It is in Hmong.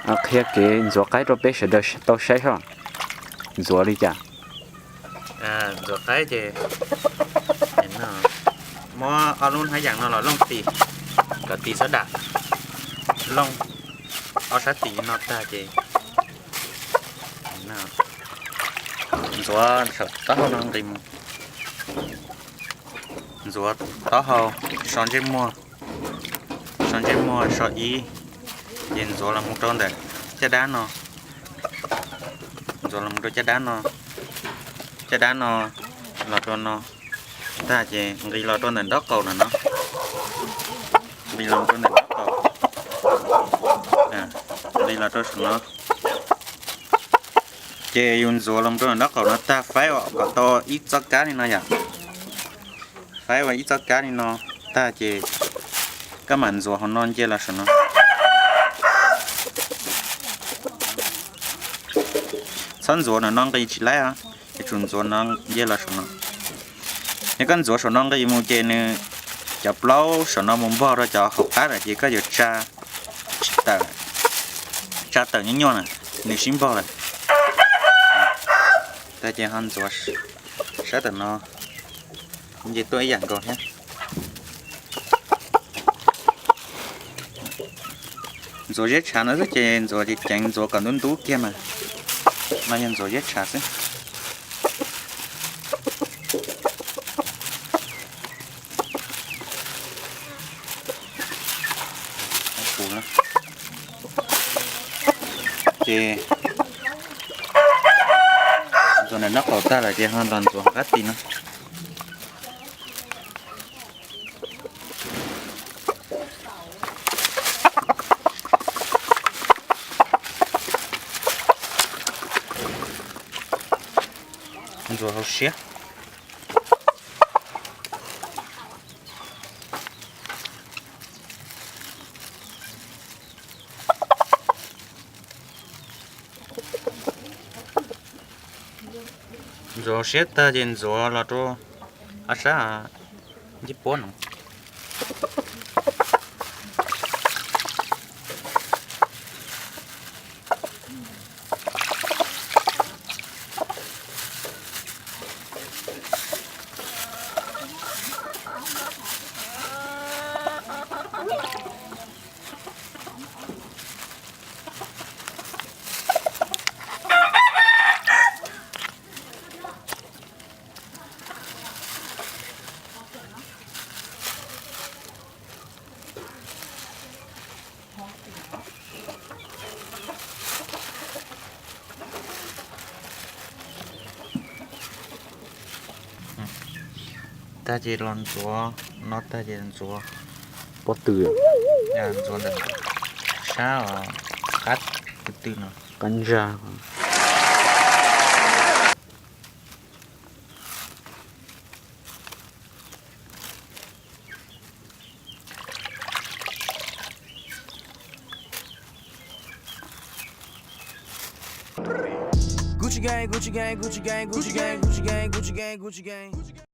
Qhia kev ntxuav qaib rau peb sawv daws tau saib os. Ntxuav li cas? Ntxuav qaib ces muab ob lub hnab yas no los looj tis, kom tis sab dam, looj ob sab tis no tag ces ntxuav saum taub hau no nqis mus. Ntxuav taub hau, so ntsej muag, so ntsej muag so ib, ces ntxuav los mus rau ntawm caj dab no, ntxuav los mus rau caj dab no, caj dab no los rau no tag ces nqis los rau ntawm nraub qaum no no, nqis los rau ntawm nraub qaum, nqis los rau saum no. Ces yus ntxuav los rau ntawm nraub qaum no tag faib ua kom tau ib txoj kab li no yom. Faib ua ib txoj kab li no tag ces koj mam ntxuav hauv no nce los saum no. Txhob ntxuav no no nqis tsis laib os, yuav tsum ntxuav no nce los saum no. Yog koj ntxuav saum no nqis mus ces nws cov plaub saum no mus npog rau cov hauv qab lawm ces koj yuav tsa tawm, tsa tawm nyuaj nyuaj na, nws sib npog lawm. Tag ces ho ntxuav sab tawm no nce tuaj ib yam nkaus thiab. Ntxuav ziab tshav no xwb ces ntxuav ceev ceev, ntxuav kom ntub ntub kiag mas, no yog ntxuav ziab tshav xwb. Ces ntxuav ntawm nraub qaum tag lawm ces ho los ntxuav hauv qab tis no. Ntxuav hauv siab. Ntxuav hauv siab tag ces ntxuav los rau ob sab ncej puab no. Tag ces los ntxuav no tag ces ntxuav pob tw, ntxuav ntawm sab qab tw tw no, qab ntsa.